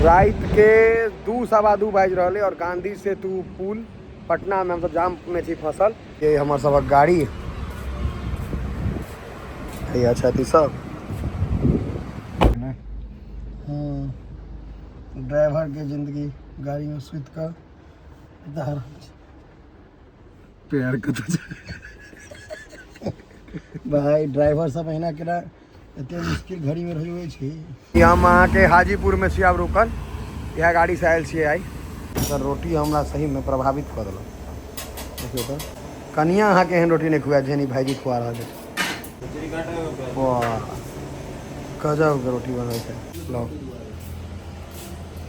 राति के 2:15 बाजि रहल और गांधी सेतु पुल पटना में हमसब जाम में छी फसल। ये हमर सबक गाड़ी हैया छथि सब। ड्राइवर के जिंदगी गाड़ी में सुति कऽ पैर कतऽ भाई ड्राइवर सब अहिना केना एते मुश्किल घड़ी में रहै छै। हम अहाँके हाजीपुर में छी आब रुकल, इएह गाड़ी से आयल छियै आइ। सर रोटी हमरा सही में प्रभावित कऽ देलक। देखियौ तऽ कनिया अहाँके एहन रोटी नहि खुआएत जेहन ई भाइजी खुआ रहल छथि। वाह गजब के रोटी बनै छै। लौ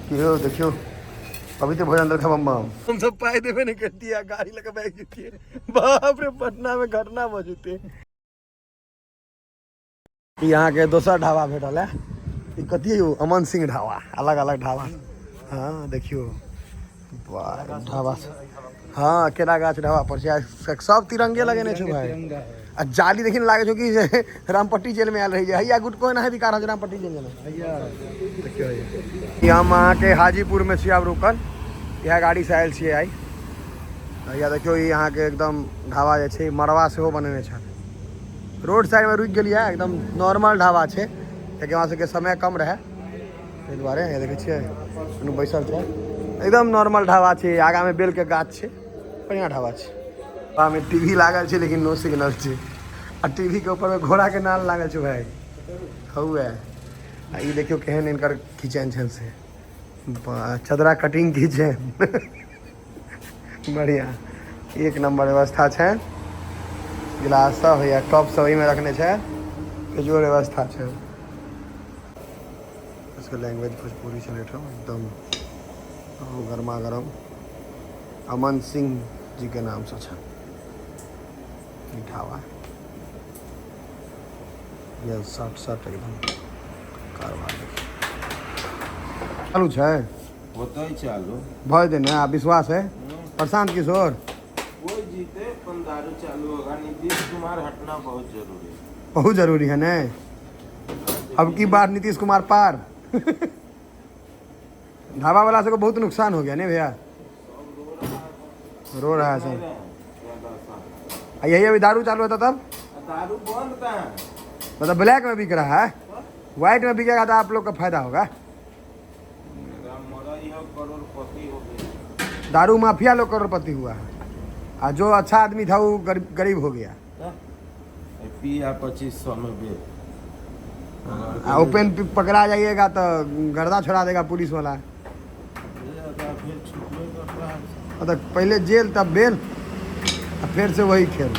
की हो देखियौ पवित्र भोजन देलकै बम बम। हम सब पाइ देबे नहि करतियै आ गाड़ी लऽ कऽ भागि जैतियै। बाप रे पटना में घटना भऽ जेतै। ई अहाँके दोसर ढाबा भेटल है। ई कथी यौ? अमन सिंह ढाबा। अलग अलग ढाबा। हाँ देखियौ ढाबा। हाँ केरा गाछ ढाबा पर छै। सब तिरंगे लगेने छै भाई। आ जाली देखी ने लागै छौ कि रामपट्टी जेल में आयल रही हैया गुटको एना बिका रहल छै रामपट्टी जेल में। देखियौ ई हम अहाँके हाजीपुर में छी आब रुकल, इएह गाड़ी से आयल छियै आइ। हैया देखियौ ई अहाँके एकदम ढाबा जे छै मड़वा सेहो बनेने छै। रोड साइड में रुकि गेलियै, एकदम नॉर्मल ढाबा छै कियाकि हमरा सबके समय कम रहै ताहि दुआरे। हे देखै छियै दुनू बैसल छै, एकदम नॉर्मल ढाबा छै। आगाँमे बेलके गाछ छै, बढ़िआँ ढाबा छै। ढाबामे टीवी लागल छै लेकिन नो सिग्नल छै आ टीवी के ऊपरमे घोड़ाके नाल लागल छै भाई। हौए आ ई देखियौ केहन हिनकर किचन छनि से चदरा कटिंग किचन, बढ़िआँ एक नंबर व्यवस्था छै। गिलास सब होइए, कप सब एहिमे रखने छै, बेजोड़ व्यवस्था छै। इसके लैंग्वेज भोजपुरी छै एहिठाम एकदम गर्मा गरम। अमन सिंह जी के नाम से छै ई ढाबा। ये सट सट एकदम कारबार चालू छै। होतै चालू भऽ जेतै ने? आ विश्वास है प्रशांत किशोर कोई जीते अपन दारू चालू होगा। नीतीश कुमार हटना बहुत जरूरी है। बहुत जरूरी है ने? अब की बार नीतीश कुमार पार। ढाबा वाला सबको बहुत नुकसान हो गया नहीं भैया? रो रहा है सब। यही अभी दारू चालू होता तब दारू बंद कहाँ है? मतलब ब्लैक में बिक रहा है, व्हाइट में बिकेगा तो आप लोग का फायदा होगा। दारू माफिया लोग करोड़पति हुआ है और जो अच्छा आदमी था वो गरीब हो गया। पिया 2500 में बेच। आ ओपन पकड़ा जाइएगा तो गर्दा छोड़ा देगा पुलिस वाला। तो पहले जेल तब बेल और फिर से वही खेल।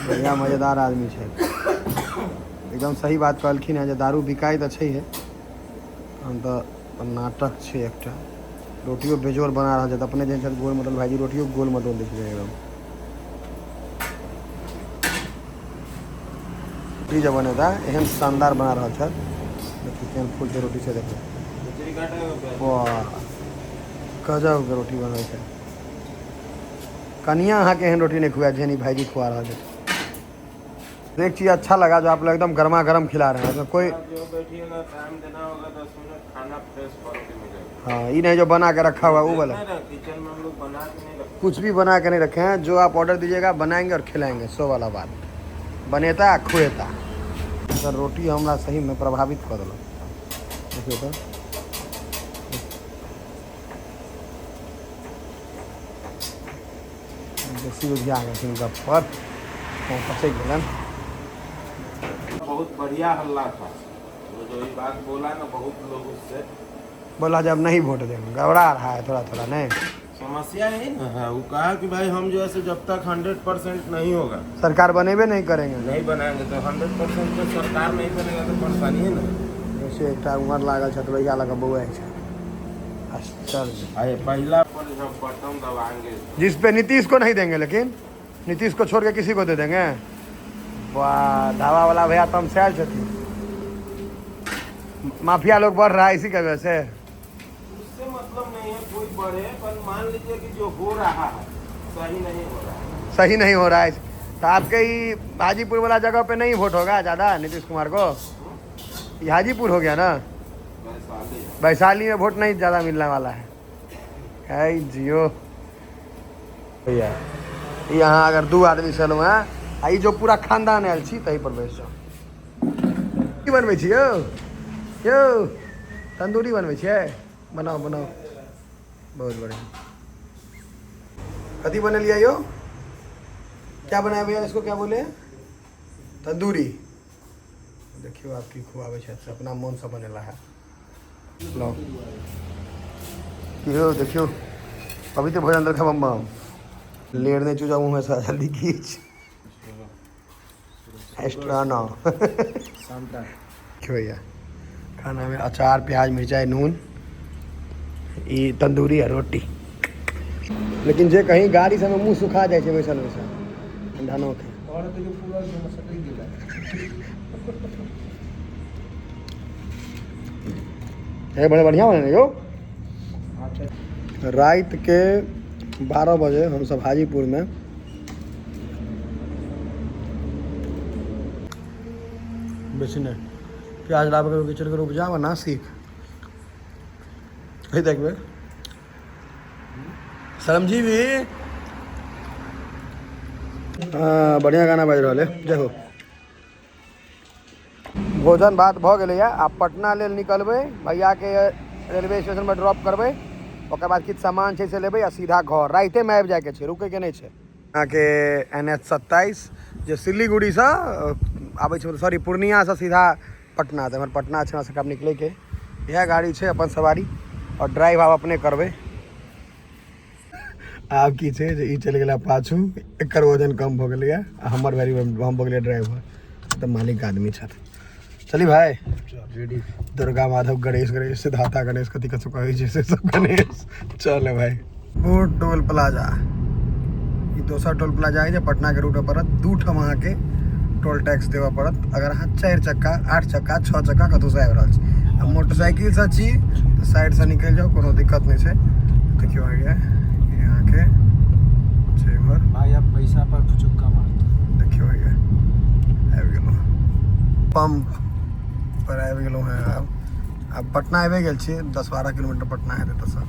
बढ़िया मजेदार आदमी छै, एकदम सही बात कहलखिन है जे दारू बिकाइ तऽ छै। हम तऽ नाटक छै एकटा। रोटियो बेजोड़ बना रहल छै, अपने जेहन छथि गोल मटोल भाईजी रोटियो गोल मटोल दै छथिन एकदम। रोटी जब बनेता एहन शानदार बना रहल छथि। देखियौ केहन फूल के रोटी छै, देखियौ वाह गजब के रोटी बनै छै। कनिया अहाँके एहन रोटी नहि खुआएत जेहन ई भाईजी खुआ रहल छथि। एक चीज अच्छा लगा जो आप लोग एकदम गर्मा गर्म खिला रहे हैं, तो कोई जो बैठिएगा टाइम देना होगा 10 मिनट, खाना फ्रेश बन के मिलेगा। हाँ ये नहीं जो बना के रखा हुआ है, वो वाला किचन में हम लोग बना के नहीं रखे, कुछ भी बना के नहीं रखे हैं। जो आप ऑर्डर दीजिएगा बनाएंगे और खिलाएंगे, सो वाला बात बनेता खुएता। सर रोटी हमरा सही में प्रभावित कऽ देलक। देखियौ तऽ बेसी उधिया गेलखिन गप पर, पचैक गेलनि। बहुत बढ़िया हल्ला था वो जो ये बात बोला ना, बहुत लोग उससे बोला जब नहीं वोट देंगे, गड़बड़ा रहा है थोड़ा थोड़ा। नहीं समस्या यही ना है। वो कहा कि भाई हम जो है सो जब तक 100% नहीं होगा सरकार बनेबे नहीं करेंगे, नहीं बनाएंगे तो 100% तो सरकार नहीं बनेगा तो परेशानी है ना। जैसे एकटा उमर लागल छै लोहिया लग बौआइ छै। आश्चर्य। अरे पहला पर हम बटन दबाएंगे जिस पे नीतीश को नहीं देंगे, लेकिन नीतीश को छोड़ के किसी को दे देंगे। वाह ढाबा वाला भैया तमसायल छथिन, माफिया लोग बढ़ रहा है इसी के वजह से। उससे मतलब नहीं है कोई बढ़े, पर मान लीजिए कि जो हो रहा है सही नहीं हो रहा है। सही नहीं हो रहा है तो आपके ही हाजीपुर वाला जगह पे नहीं वोट होगा ज़्यादा नीतीश कुमार को? ये हाजीपुर हो गया ना। वैशाली। वैशाली में वोट नहीं ज़्यादा मिलने वाला है। है जियो भैया, यहाँ अगर दू आदमी चलू हैं आ ई जो पूरा खानदान आयल छी तही पर बैस जाउ। की बनबै छी यौ? यौ तंदूरी बनबै छियै? बनाउ बनाउ, बहुत बढ़िया। कथी बनेलियै यौ? क्या बनाया भैया इसको, क्या बोले? तंदूरी। देखियो आब की खुआबै छथि से अपना मोनसँ बनेला है। लो यौ देखियो, पवित्र भोजन देलकै बम बम। लेर नहि चूजा मुँहमे से, जल्दी खींच। एक्स्ट्रा ना देखियो भैया, खाना में अचार, प्याज, मिरचाई, नून, ई तंदूरी आ रोटी। लेकिन जे कहीं गाड़ी सबमे मुँह सुखा जाइ छै बैसल बैसल ठंडा के। और तो जो पूरा सकरी गेला। हे बड़े बढ़िया बने यौ। राति के 12 बजे हमसब हाजीपुर में बेसी नहि प्याज लाबऽ के चलि गेलहुँ उपजा बना सीख है देखबै श्रमजीवी। हाँ बढ़िया गाना बाजि रहल है। जय हो। भोजन भात भऽ गेलैए। आब पटना लेल निकलबै, भैयाके रेलवे स्टेशन पर ड्रॉप करबै, ओकर बाद किछु सामान छै से लेबै आ सीधा घर। रातिमे आबि जाइके छै, रुकैके नहि छै। अहाँके NH 27 जे सिलीगुड़ीसँ आबै छै, सॉरी पूर्णियासँ सीधा पटना। तऽ हमर पटना छै, हमरा सबके आब निकलैके। इएह गाड़ी छै अपन सवारी और ड्राइव आब अपने करबै। आब की छै जे ई चलि गेला पाछू, एकर वजन कम भऽ गेलैए आ हमर गाड़ी हम भऽ गेलियै ड्राइवर। तऽ मालिक आदमी छथि। चली भाई। रेडी। दुर्गा माधव गणेश गणेश सिद्धार्था गणेश कथी कथी कहै छै से सब गणेश। चल भाई। ओ टोल प्लाजा, ई दोसर टोल प्लाजा है जे पटना के रूट पर पड़त। दू ठाम अहाँके टोल टैक्स देबऽ पड़त अगर अहाँ 4 चक्का 8 चक्का 6 चक्का कतहुसँ आबि रहल छी। आ मोटरसाइकिलसँ छी तऽ साइडसँ निकलि जाउ, कोनो दिक्कत नहि छै। देखियौ अहाँके ई अहाँके छै इम्हर। भाई आप पैसा पर फुचुक्का मारते। देखियौ भैया आबि गेलहुँ पंप पर, आबि गेलहुँ हेँ। आब आब पटना आबि गेल छी, 10-12 किलोमीटर पटना हेतै एतऽसँ।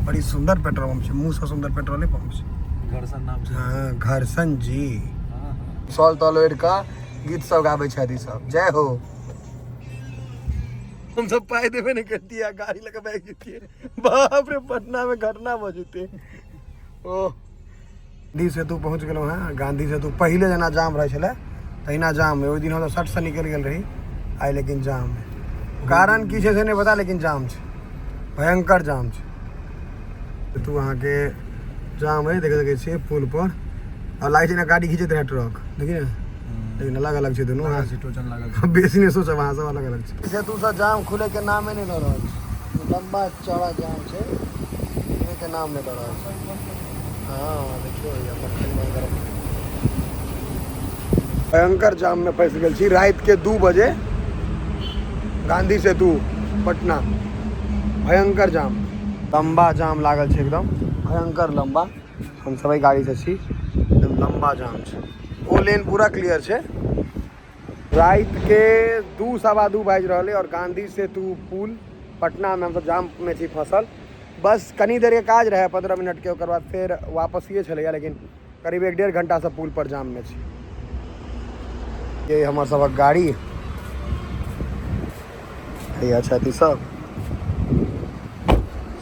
बड़ी सुन्दर पेट्रोल पंप छै, मुँहसँ सुन्दर पेट्रोले पंप छै। घर्षण नाम छै। हाँ घर्षण जी। हाँ हाँ। सॉल तॉल ओढ़ि कऽ गीत सब गाबै छथि ई सब। जय हो। हम सब पाइ देबे नहि करतियै आ गाड़ी लऽ कऽ भागि जैतियै। बाप रे, पटना में घटना भऽ जेतै। ओ गांधी सेतु पहुँच गेलहुँ हेँ। गांधी सेतु पहिले जेना जाम रहै छलै तहिना जाम है। ओहि दिन हमसब सटसँ निकलि गेल रही, आइ लेकिन जाम है। कारण की छै से नहि पता, लेकिन जाम छै, भयंकर जाम छै। सेतु अहाँके जाम है, देख सकै छियै पुल पर। आ लागै छै ने गाड़ी घिचैत रहै ट्रक, देखिए ने। लेकिन अलग अलग छै दुनू। लागल छै, टोचन लागल छै। बेसी नहि सोचब अहाँ सब, अलग अलग छै। सेतुसँ जाम खुलैके नामे नहि लऽ रहल छै। लम्बा चौड़ा जाम छै, खुलैके नाम नहि लऽ रहल छै। हाँ देखियौ भैया, मक्खन बंद करब। भयंकर जाम में फंसि गेल छी। राति के 2 बजे गांधी सेतु पटना, भयंकर जाम, लम्बा जाम लागल छै, एकदम भयंकर लम्बा। हम सब एहि गाड़ीसँ छी, एकदम लम्बा जाम छै। ओ लेन पूरा क्लियर छै। राति के 2-2:15 बाजि रहल अइ और गांधी सेतु पुल पटना में हमसब जाम में छी फंसल। बस कनी देर के काज रहै, 15 मिनट के, ओकर बाद फेर वापसिए छलैया, लेकिन करीब 1-1.5 घंटा से पुल पर जाम में छी। ये हमर सबक गाड़ी हैया छथि सब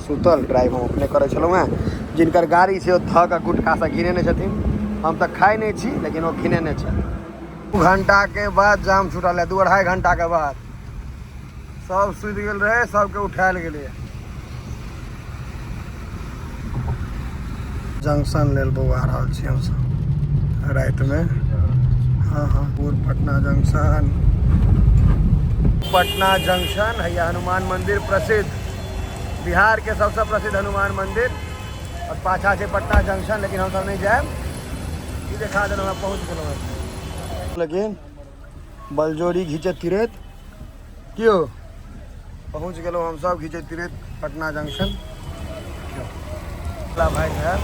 सुतल। ड्राइव हम अपने करै छलहुँ हेँ। जिनकर गाड़ी छै ओ थक आ गुटखासँ घिनेने छथिन। हम तऽ खाइ नहि छी, लेकिन ओ घिनेने छथि। 2 घंटा के बाद जाम छूटल है, 2-2.5 घंटा के बाद। सब सुति गेल रहे, सबके उठायल गेलै। जंक्शन लेल बौआ रहल छी हमसब रातिमे। हाँ हाँ, पूर पटना जंक्शन। पटना जंक्शन हैया हनुमान मंदिर प्रसिद्ध, बिहार के सबसे प्रसिद्ध हनुमान मंदिर। और पाछा छै पटना जंक्शन, लेकिन हमसब नहि जायब। ई देखा देलहुँ, पहुँच गेलहुँ। लेकिन बलजोरी घिचैत तिरैत क्यों पहुँच गेलहुँ हमसब घिचैत तिरैत पटना जंक्शन। भाई साहब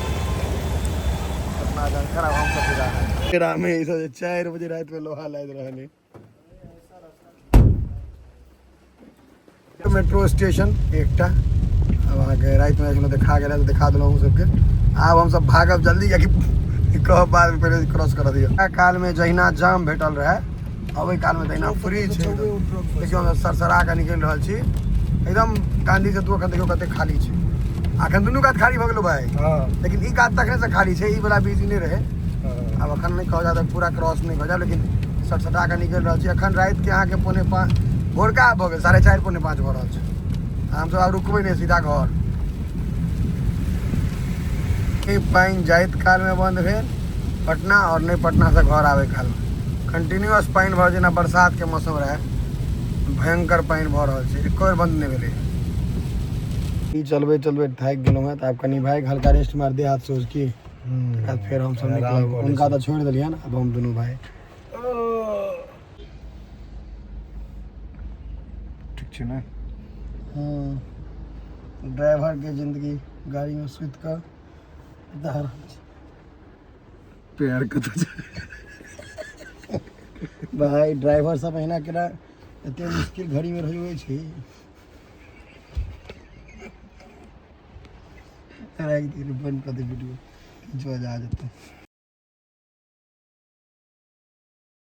पटना जंक्शन अब हमसब विदा। में 4 बजे राति में लोहा लादि रहल है। मेट्रो स्टेशन एकटा। आब अहाँके रातिमे एखनो देखा गेल तऽ देखा देलहुँ अहूँ सबके। आब हमसब भागब जल्दी, कियाकि कहब बादमे, पहिले क्रॉस करऽ दियौ। कालमे जहिना जाम भेटल रहए, अबै कालमे तहिना फ्री छै। देखियौ, हम सरसरा कऽ निकलि रहल छी एकदम गांधी सेतु। एखन देखियौ कते खाली छै। अखन दुनू कात खाली भऽ गेलो भाय। हँ। लेकिन ई कात तखने से खाली छै, ई वाला बिजी नहि रहै। आब अखन नहि कहल जाय तऽ पूरा क्रॉस नहि भऽ जाय, लेकिन सटसटा कऽ निकलि रहल छी। अखन रातिके अहाँके 4:45, भोरका भऽ गेल, 4:30, 4:45 भऽ रहल छै। हमसब आब रुकबै नहि, सीधा घर। ई पानि जाइत कालमे बन्द भेल पटना आओर नहि पटनासँ घर आबै कालमे। कंटिन्यूअस पानि भऽ, जेना बरसातके मौसम रहै, भयंकर पानि भऽ रहल छै, एको बेर बन्द नहि भेलै। ई चलबै चलबै थाकि गेलहुँ हेँ, तऽ आब कनि भाई हल्का रेस्ट मार दे, हाथ सोच की तकर बाद फेर हमसब निकलब। हुनका तऽ छोड़ि देलियनि, आब हम दुनू भाई। ठीक छै ने? ड्राइवर के जिंदगी, गाड़ी में सुति कऽ बिता रहल छै। पैर कतऽ छै? भाई, ड्राइवर सब अहिना केना एते मुश्किल घड़ी में रहै छै। राखि दियौ, बंद कऽ दे वीडियो, किछु आ जेतै।